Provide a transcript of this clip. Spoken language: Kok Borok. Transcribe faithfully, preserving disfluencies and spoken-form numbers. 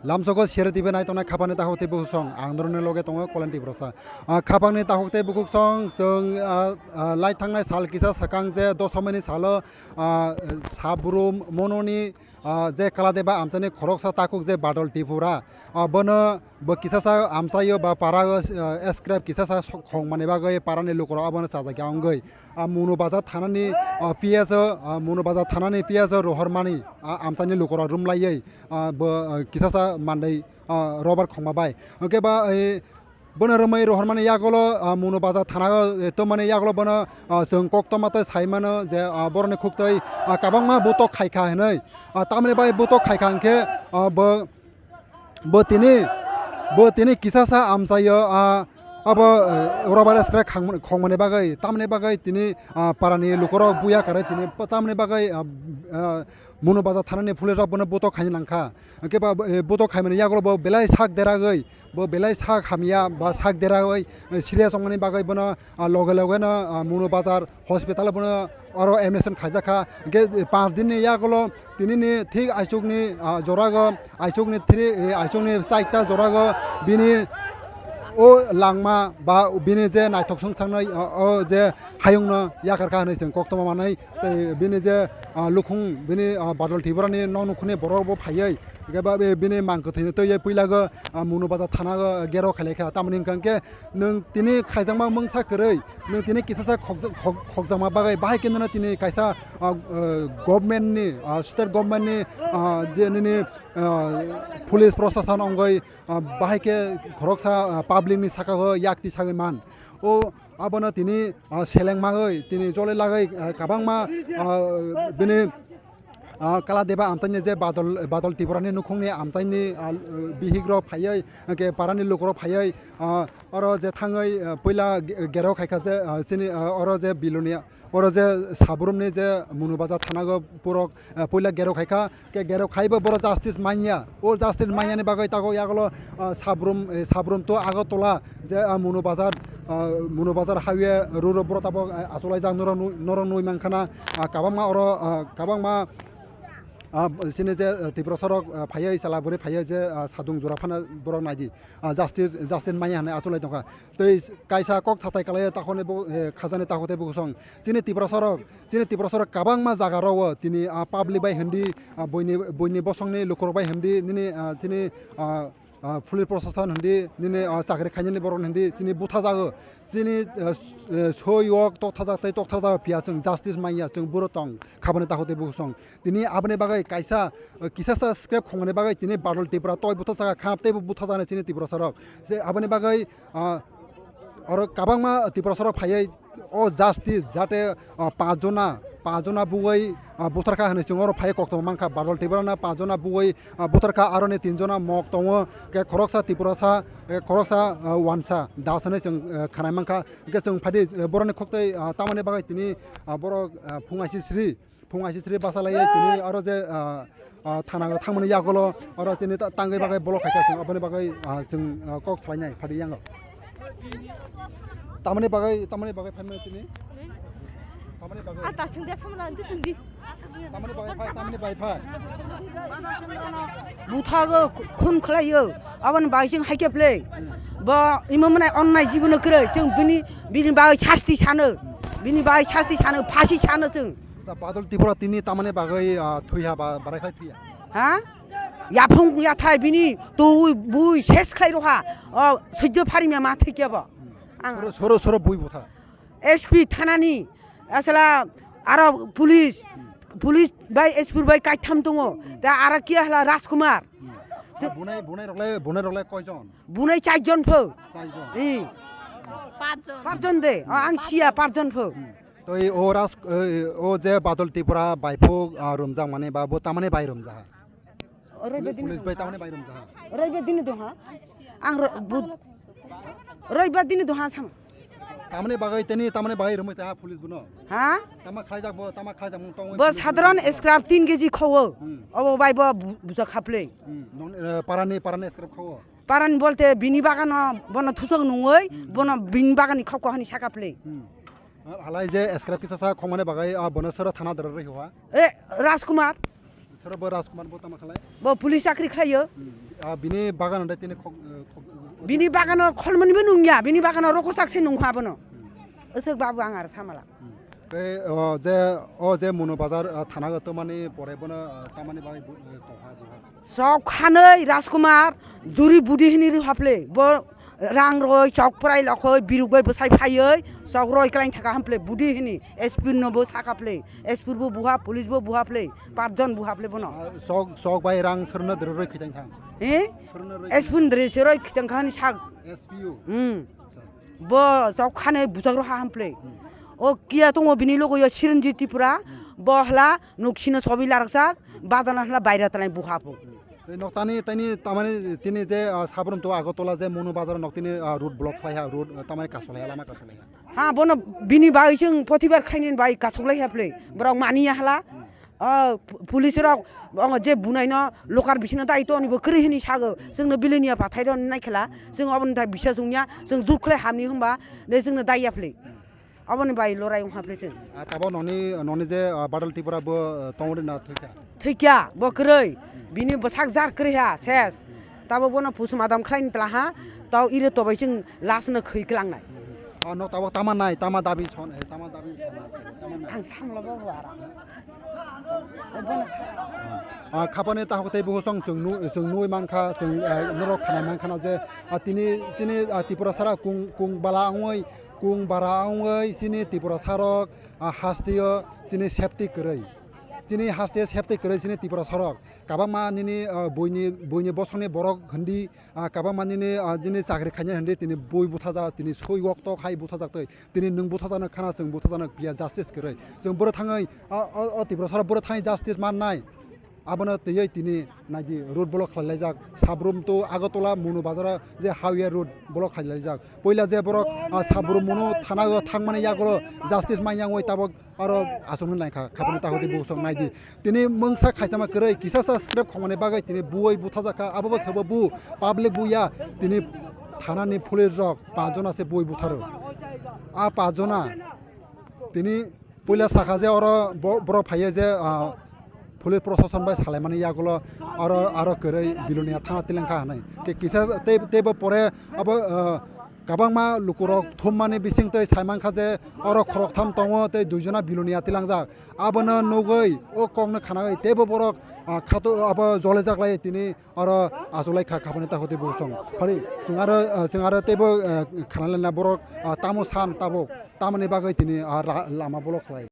Lamsogo sere tibe nai tongnai khapangni takhuk tei bukhuk song, ang norokni loge tongo Kolen Tiprasa. Ah, khapangni takhuk tei bukhuk song, chwng, ah, ah, lai thangnai sal kisa swkang je doso mani salo, ah, Sabrum Mononi, ah, je Kaladeba amchaini khoroksa takhuk je Badol Tripura, ah, bono bo kisasa amchaio ba parao, ah, scrap kisasa sok-, khongmani bagwi parani lukurok abono chajakya wngwi, ah, Munu Bazar thanani, ah, P S o, ah, Munu Bazar thanani P S o rohormani, ah, amchaini lukurok rumlaiwi, ah, bo, ah, kisasa mandai, ah, robar khongma bai. Hwnkhe ba, eh, bono romwi rohormani yagulo, ah, Munu Bazar thanao, eh, tongmani yagulo bono, ah, chwng koktwma tei saimano je, ah, borokni khuktwi, ah, kwbangma butok khaikha hinwi. Ah, tamoni bai butok khaikha hwnkhe, ah, bo, bo tini, bo tini kisasa amchaio, ah, abo, eh, robar scrap khang-, khongmani bagwi, tamoni bagwi tini, ah, parani lukurok buya karwi tini, tamoni bagwi, ah, ah, Munu Bazar thanani police rok bono butok khaina nangkha. Hwnkhe ba, eh, butok khaimani yagulo bo belai sak deragwi, bo belai sak hamya ba sak deragwi, eh, serious wngmani bagwi bono, ah, loge loge no, ah, Munu Bazar hospital o bono oro admission khaijakha. Hwnkhe, eh, panch din ni yagulo tini ni thik aichuk ni, ah, jorago, aichuk ni thri, eh, aichuk ni chaita jorago bini o langma ba bini je naithok songsangnai, ah, o je hayung no yakarkha hinwi chwng koktwma manwi. Tei bini je, ah, lukhung, bini, ah, Badol Tripura ni nok nukhungni borok bo phaiwi, hwnkhe ba be-, bini mang kwthwino twiwi puila go, ah, Munu Bazar thana go gero khailai kha. Tamoni hwnkha hwnkhe nwng tini khaijakma mungsa kwrwi, nwng tini kisasa khokja-, khok-, khokjakma bagwi bahai khe nono tini kaisa, ah, ah, government ni, ah, state government ni, ah, je nini, ah, police prosason wngwi, ah, bahai khe khoroksa, ah, public ni saka o yak tisagwi man. O abono tini, ah, seleng magwi, tini jole lagwi, ah, kwbangma, ah, bini, ah, Kaladeba amchaini je Badol, Badol Tripura ni nukhungni amchaini, ah, bihik rok phaiwi, hwnkhe parani lukurok phaiwi, ah, oro je thangwi, ah, puila ge-, gero khaikha je, ah, chini, ah, oro je Bilonia, oro je Sabrum ni je Munu Bazar thana go borok, ah, puila gero khaikha. Ke gero khaibo borok justice manya. O justice manyani bagwi tago yagulo, ah, Sabrum, eh, Sabrum to Agartala je, ah, Munu Bazar, ah, Munu Bazar highway ruro borok tabok, ah, achulaijak norok nui, norok nui mankhana, ah, kwbangma oro, ah, kwbangma, ah, chini je, ah, Tiprasa rok, ah, phaiya chala bwrwi phaiya je, ah, sadung jora phano borok naidi. Ah, justice, justice manya hinwi achulai tongkha. Tei kaisa kok satai kalai takhorni bo, eh, khajani takhuk tei bukhuk song. Chini Tiprasa rok, chini Tiprasa rok kwbangma jaga rok o tini, ah, public bai hindi, ah, buini, buini bosongni lukurok bai hindi, nini, ah, chini, ah, ah, police prosason hindi, nini, ah, chakri khainani borok hindi, chini buthajago. Chini, ah, s-, eh, soyok tokthajak tei tokthajak phiya chwng justice manya chwng buro tong khabani takhuk tei bukhuk song. Tini aboni bagwi kaisa, eh, kisasa scrap khongmani bagwi tini Badol Tripura toi butha saka khanap teibo butha jani chini Tiprasa rok. Je aboni bagwi, ah, oro kwbangma Tiprasa rok phaiwi o justice jate, ah, panch jona, panch jona bugwi, ah, butharkha hinwi chwng oro phai koktwma mankha. Badol Tripura no panch jona bugwi, ah, butharkha, aroni tin jona mok tongo, ke khoroksa Tiprasa, eh, khoroksa, ah, wansa das hinwi chwng, eh, khanai mankha. Hwnkhe chwng phaidi, eh, borokni khuktwi, ah, tamoni bagwi tini, ah, borok, ah, phung aisisri. Phung aisisri basa laiwi tini oro je, ah, ah, thana o thangmani yagulo oro tini ta-, tangwi bagwi block khaikha chwng aboni bagwi, ah, chwng, ah, kok salainai phaidi yango. Tamoni bagwi, tamoni bagwi phaimani tini? Tamoni bagwi? Ah, ta chwng de samla, nte chwng di. Tamoni bagwi phai, tamoni bagwi phai. Buthago khun khlaio, aboni bagwi chwng haikhe phlai. Bo imo mwnai onnai jibono kwrwi, chwng bini, bini bagwi sasti sano, bini bagwi sasti sano, phasi sano chwng. Acha, Badol Tripura tini tamani bagwi, ah, thwiha ba barai khai thwiha? Ha? Yaphung yathai bini twi bui ses khai roha. O sujjo pharimya ma thwikya bo. Ang soro, soro, soro bui butha. S P thanani, asala aro police, police bai S P bai kaitham tongo. Ta aro kiya hla Rajkumar. Se- Bunai, bunai roklai, bunai roklai koijon? Bunai charjon pho. Charjon. Eh. Panchjon. Panchjon de. Ah, ang siya panchjon pho. Hmm. Toi o Raj, eh, o je Badol Tripura baiphu, ah, rumjak mani ba bo tamani bai rumjak? Roibar dini. Police bai tamani bai rumjak? Roibar dini do ha. Ang ro-, bu-, roibar dini do ha sama. Tamani bagwi teni, tamani bagwi rumwi ta police buno? Ha? Tama khlaijak bo, tama khlaijak mung tongwi. Bo police sadharan buno? Scrap tin K G khowo. Hmm. Obo bai bo bu-, buja khaplei. Hmm. Non, eh, parani, parani scrap khowo. Paran bolte bini bagano bono thusok nungoi, hmm, bono bini bagani khok kohani saka play. Hmm. Halai je scrap kisa sa khongmani bagai, ah, bono soro thana doro rwi hwa? Eh, Rajkumar. Soro bo Rajkumar bo tama khalai? Bo police chakri khlaio. Hmm. Ah, bini bagano de tini khok, eh, khok, bini bagano kholmani bo nungya, bini bagano rokosak se nungkha bono. Hmm. Aswk babu ang ar samala. Hmm. Tei, o, je, o, je Monu Bazar, ah, thana go tomani pore bono, ah, tamani bagwi bu-, eh, tongkha buha. Sok khanwi Rajkumar, juri budi hini ri haple, bo rang roi, chok prai lokhoi, biruk bai bwsai phaiwi, sok roi klain thaka hample, budi hini, S P no bo saka ple, S P bo buha, police bo buha ple, patjon buha ple bono. Ah, sok, sok bai rang srwno dero roi khitang thang. Eh? Srwno roi S P khitang. Ndre se roi khitang kha ni sak. S P U. Hmm. Acha. Bo sok khane bujak ro ha hample. Hmm. O kiya tongo bini logo yo Sirinji Tripura, hmm, bo hla nuksino sobi laraksak, badana hla baira talai buha phu. Hmm. Tei nok tani, tani tamani tini je, ah, Sabrum to Agartala je Monu Bazar nok tini, ah, road block khlai ha, road, ah, tamani kasolai ha, lama kasolai ha. Ha, bono bini bai chwng potibar khaini bai kasolai ha phle. Borok mani ya hla. Hmm. Ah, pu-, police rok, oh, je bunai no lokar bisino dai to ni bo kwrwi hini sago. Hmm. Chwngno bilini ya pathai ro nai khela. Hmm. Chwng oboni thai bisa chwngya, chwng jukhle hamni hwnba, de chwngno dai ya phle. Hmm. Oboni bai lorai wngkha phle chwng. Ah, tabo noni, noni je, ah, Badal Tripura bo, ah, tongri na thwikha? Thwikya, bo kwrwi. Hmm. Bini bwsak jar kwrwi ha, ses. Hmm. Tabo bono pusum adam khlaini tla ha, tau ire tobai chwng last no khwi klangnai. Hmm. Ah, no tabo tama nai, tama dabi son, eh, tama dabi son, tama nai. Ang samlo bo bo ara. Ah, khapani takhuk tei bukhusong chwng nu-, chwng nugwi mankha, chwng, ah, norok khanai mankha na je, ah, tini chini, ah, Tripura sara kung, kung bala wngwi, kung bara wngwi chini Tripura sarok, ah, hasteo chini safety kwrwi. Chini haste safety kwrwi chini Tripura sarok. Kabangma nini, ah, buini, buini bosongni borok hindi, ah, kabangma nini, ah, nini chakri khainai hindi tini bui buthajak, tini soi wok tok hai buthajak twi. Tini nwng buthajakno khana, chwng buthajakno phiya justice kwrwi. Chwng bwrwi thangwi, o, o, o Tripura sara bwrwi thangwi justice mannai. Abono twiwi tini naidi road block khlai laijak. Sabrum to Agartala Monu Bazar je highway road block khlai laijak. Puila je borok, ah, Sabrum Monu thana o thangmani yagulo justice manya wngwi tabok aro aswkno naikha khapani takhuk tei bukhusong naidi. Tini mungsa khaitama kwrwi kisa sa scrap khongmani bagwi tini buwi buthajakha. Abobo sobo bu public buya tini thanani police rok panchjona se buwi butharo. A panchjona tini puila sakha je oro bo-, borok phaiya je, ah, police proshashan bai salaimani yagulo aro, aro kwrwi Bilonia thana tilangkha hinwi. Ke kisa tei, teibo pore abo, ah, kabangma lukurok thummani bising tei saimankha je oro khoroktham tongo tei duijona Bilonia tilangjak. Abono nugwi o kokno khanagwi teibo borok, ah, khato abo jolejak lai tini oro achuk lai kha khapani takhuk tei bukhusong. Phari chwng aro, ah, chwng aro teibo, ah, khanalaina borok, ah, tamo san tabuk tamoni bagwi tini, ah, ra-, lama block khlai.